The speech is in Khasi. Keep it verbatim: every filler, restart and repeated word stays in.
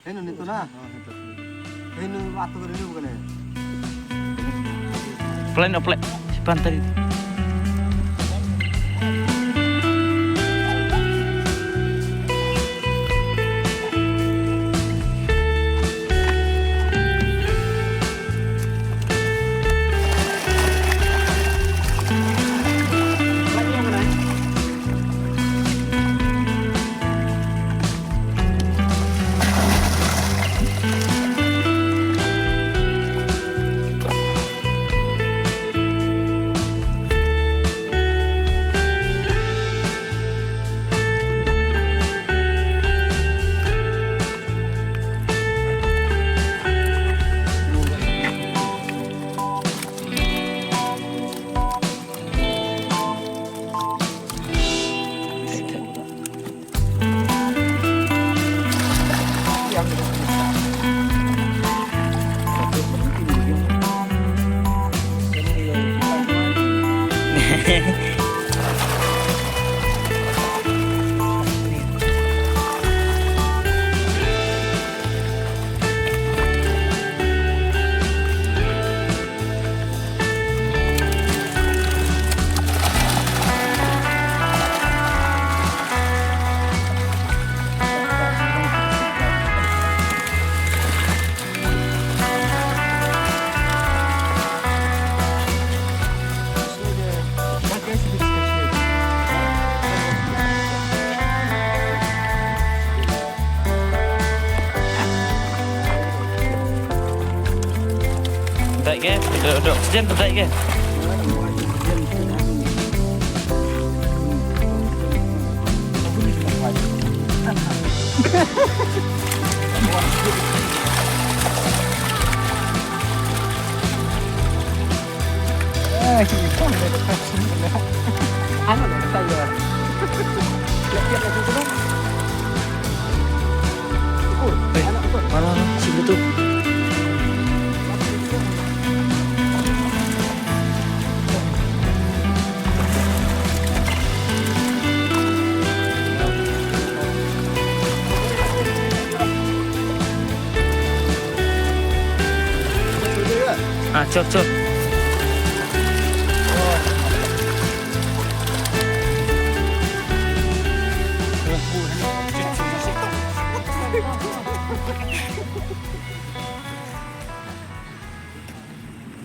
Hei, no nito na. Hei, no, ato kare ni bukan eh. Play no play. Si pantari. Dai ke, dok, dok, sejam tu dai ke. Hei, mana, mana? Sini tu. Ah, chop, chop.